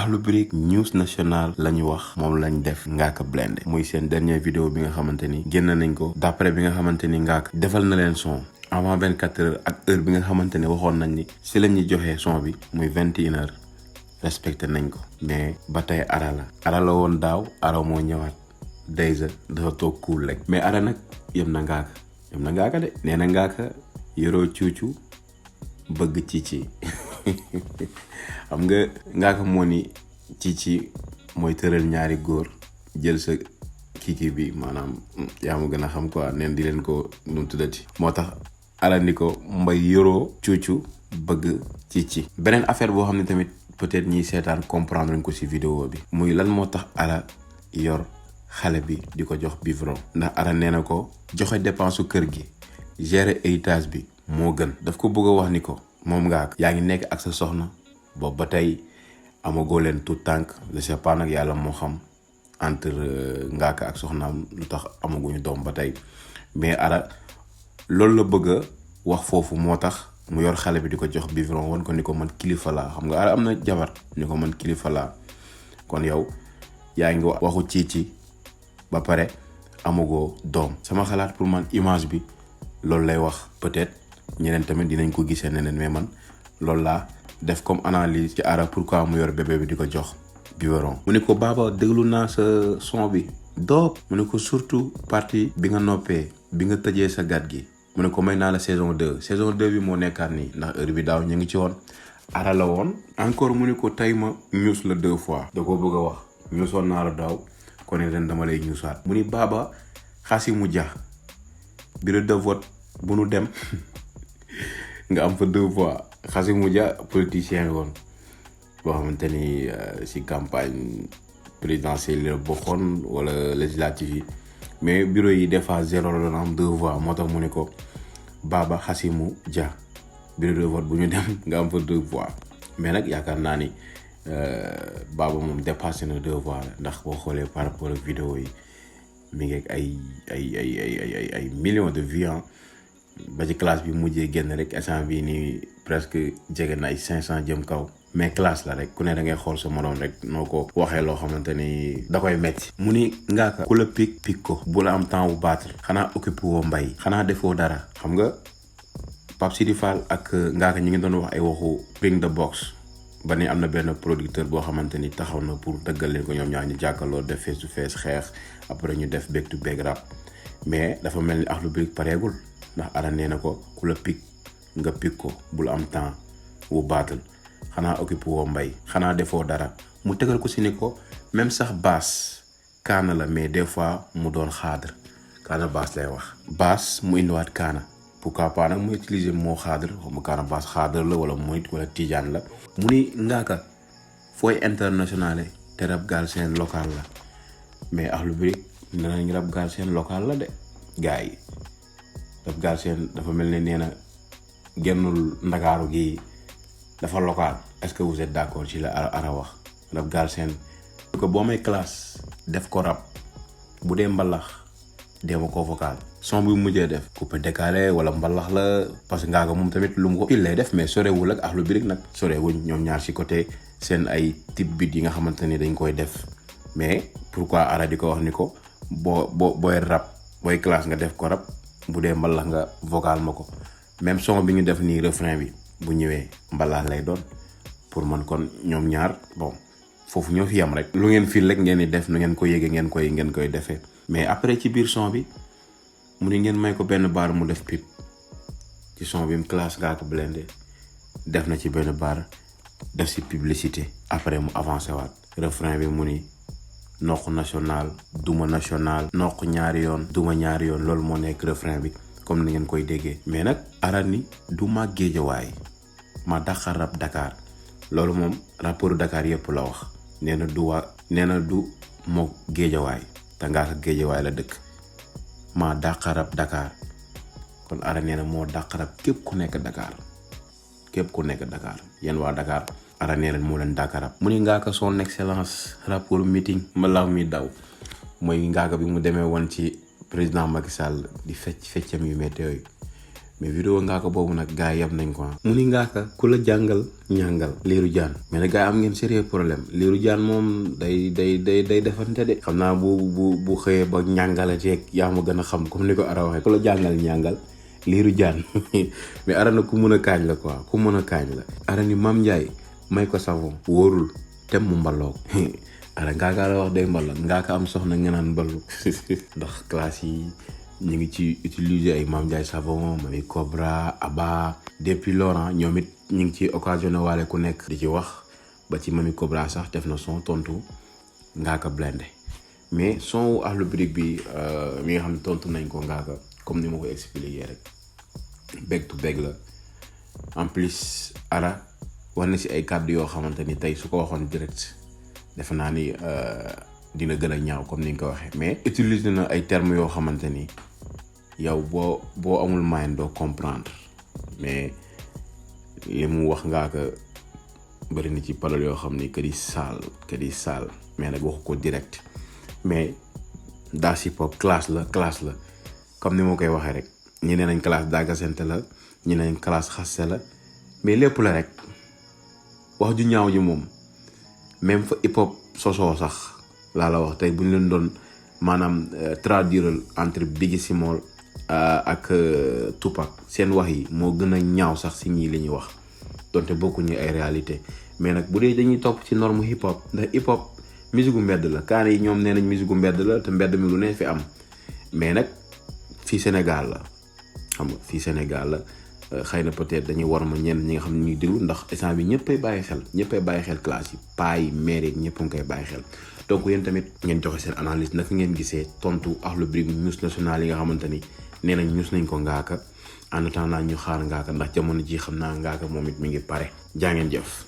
Akhlou Brick news national lañu wax moom lañ def Ngaaka Blindé muy seen dernière vidéo bi nga xamante ni génn nañ ko d'après bi nga xamante ni Ngaaka defal na leen son avant 24 heures ak heure bi nga xamante ne waxoon nañ ni si la ñuy joxee son bi muy 21 heures respecté nañ ko mais ba tey ara la woon daaw ara moo ñëwaat Dayza dafa toog cool rek mais ara nag yëm na Ngaaka de nee na Ngaaka yoroo cuucu bëgg ciici xam nga Ngaaka moo ni ciici mooy tëral ñaari góor jël sa kiki bi maanaam yaa ma gën a xam quoi neen di leen ko nu tuddati moo tax ara ni ko mbay yoroo cuucu bëgg ciici beneen affaire boo xam ne tamit peut-être ñiy seetaan comprendre ko ci vidéo bi muy lan moo tax ara yor xale bi di ko jox biberon ndax ara nee na ko joxe dépense su kër gi gérer héritage bi moo gën daf ko bëgg a wax ni ko moom Ngaaka yaa ngi nekk ak sa soxna boobu ba tey amagoo leen tout tànk je sais pas nag yàlla moo xam entre Ngaaka ak soxnaam lu tax amaguñu doom ba tey mais ara loolu la bëgg a wax foofu moo tax mu yor xale bi di ko jox biberon won ko ni ko man kilifa laa xam nga ara am na jabar ni ko man kilifa laa kon yow yaa ngi waxu ciici ba pare amagoo doom sama xalaat pour man image bi loolu lay wax peut-être ñeneen tamit dinañ ko gisee neneen mais man loolu laa def comme analyse ci ara pourquoi mu yor bébé bi di ko jox biberon mu ne ko baaba déglu naa sa son bi doop mu ne ko surtout partie bi nga noppee bi nga tëjee sa gat gi mu ne ko may naa la saison 2 bi moo nekkaat nii ndax heure bi daaw ñu ngi ci woon ara la woon encore mu ne ko tey ma ñuus la 2 fois da ko bëgg a wax ñuusoon naa la daaw kon ren dama lay ñuusaat mu ni baaba xasi mu ja bureau de vote bu nu dem nga am fa 2 fois xasi mu ja politicien woon boo xamante ni si campagne présidentielle la bokkoon wala législative yi mais bureau yi des fois 0 la doon am 2 voix moo tax mu ne ko baaba xasi mu ja bureau de vote bu ñu dem nga am fa 2 voix mais nag yaakaar naa ni baaba moom dépassé na 2 voix la ndax boo xoolee par rapport ak vidéo yi mi ngi ak ay millions de vues ba ci classe bi mujjee génn rek instant bii nii presque jege na ay 500 jëm kaw mais classe la rek ku ne da ngay xool sa moroom rek noo ko waxee loo xamante ni da koy metti mu ni Ngaaka ku la pik ko bu la am temps bu battre xanaa occupé woo mbay xanaa defoo dara xam nga Pape Sidi Fall ak Ngaaka ñi ngi doon wax ay waxu bring the box ba ni am na benn producteur boo xamante ni taxaw na pour dëggal leen ko ñoom ñaar ñu jàkkaloo def face to face xeex après ñu def back to back rap mais dafa mel ni Akhlou Brick pareegul ndax ara nee na ko ku la pik nga pik ko bul am temps wu battle xanaa occupé woo mbay xanaa defoo dara mu tegal ko si ni ko même sax baas kaana la mais des fois mu doon xaadar kaana baas lay wax baas mu indiwaat kaana pourquoi pas nag mu utiliser moo xaadar xaw ma kaana baas xaadar la wala murit wala tijaan la mu ni Ngaaka fooy internationale te rap Galsen local la mais Akhlou Brick nee nañ rap Galsen local la de gars yi rap Galsen dafa mel ne nee na gennul ndakaaru gi dafa local est-ce que vous êtes d'accord ci la ara wax rap Galsen ko boo may classe def ko rap bu dee mbalax deema ko vocal son bi mujjee def coupé décalé wala mbalax la parce que Ngaaka moom tamit lu mu ko il lay def mais sorewul ak Akhlou Brick nag sorewuñ ñoom ñaar ci côté seen ay type beat yi nga xamante ni dañ koy def mais pourquoi ara di ko wax ni ko booy rap booy classe nga def ko rap bu dee mbalax nga vocal ma ko même son bi ñu def nii refrain bi bu ñëwee mbalax lay doon pour man kon ñoom ñaar bon foofu ñoo fi yam rek lu ngeen fil rek ngeen di def nu ngeen ko yéege ngeen koy defee mais après ci biir son bi mu ni ngeen may ko benn baar mu def pip ci son bi mu classe Ngaaka Blindé def na ci benn baar def si publicité après mu avancé waat refrain bi mu ni noq national duma national noq ñaari yoon duma ñaari yoon loolu moo nekk refrain bi comme ni ngeen koy déggee mais nag ara ni du ma géejawaay ma daqar rap Dakar loolu moom rapport Dakar yëpp la wax nee na du moo géejawaay te Ngaaka géejawaay la dëkk maa daqar rap Dakar kon ara nee na moo daqar rap képp ku nekk Dakar yéen waa Dakar ara nee na moo leen daqar rap mu ni Ngaaka son excellence rapport meeting ma law mi daw mooy Ngaaka bi mu demee woon ci président Macky Sall di feccam yu métti yooyu mais vidéo Ngaaka boobu nag gars yi yab nañ ko mu ni Ngaaka ku la jàngal ñàngal Lirou Diane mais nag gars yi am ngeen sérieux problème Lirou Diane moom day defante de xam naa bu xëyee ba ñàngale ceeg yaa ma gën a xam comme ni ko Ara waxee ku la jàngal ñàngal Lirou Diane mais Ara na ku mën a kaañ la quoi ku mën a kaañ la Ara ni Mame Ndiaye may ko savon wóorul tem mu mbaloog Ara Ngaaka la wax day mbal Ngaaka am soxna nga naan mbalu ndax classe yi ñu ngi ci utiliser ay Mame Ndiaye savon Mamy Cobra Abba depuis Laurent ñoom it ñu ngi ci occasionné waale ku nekk di ci wax ba ci Mamy Cobra sax def na son tontu Ngaaka Blindé mais son Akhlou Brick bi mi nga xam ne tontu nañ ko Ngaaka comme ni ma ko expliqué rek beg to beg la en plus Ara war na si ay kàddu yoo xamante ni tey su ko waxoon direct defe naa ni dina gën a ñaaw comme ni nga ko waxee mais utiliser na ay termes yoo xamante ni yow boo amul moyen doo comprendre mais li mu wax Ngaaka bëri na ci parole yoo xam ni que di saal mais nag waxu ko direct mais daa si pop classe la comme ni ma koy waxee rek ñi ne nañ classe daagasente la ñi ne nañ classe xaste la mais lépp la rek wax ju ñaaw ji moom même fa hip hop sosoo sax laa la wax tey bu ñu leen doon maanaam traduire entre Biggie Small ak Tupac seen wax yi moo gën a ñaaw sax si ñii li ñuy wax donte bokkuñu ay réalité mais nag bu dee dañuy topp ci norme hip hop ndax hip hop musique gu mbedd la kaane yi ñoom nee nañ musique gu mbedd la te mbedd mi lu ne fi am mais nag fii Sénégal la xam nga fii Sénégal la xëy na peut-être dañuy war ma ñenn ñi nga xam ne ñuy déglu ndax instant bi ñëppay bàyyi xel classe yi paa yi maire yi ñëpp a ngi koy bàyyi xel donc yéen tamit ngeen joxe seen analyse naka ngeen gisee tontu Akhlou Brick news national yi nga xamante ni nee nañ news nañ ko Ngaaka en attendant ñu xaar Ngaaka ndax jamono ji xam naa Ngaaka moom it mi ngi pare jaa ngeen jëf.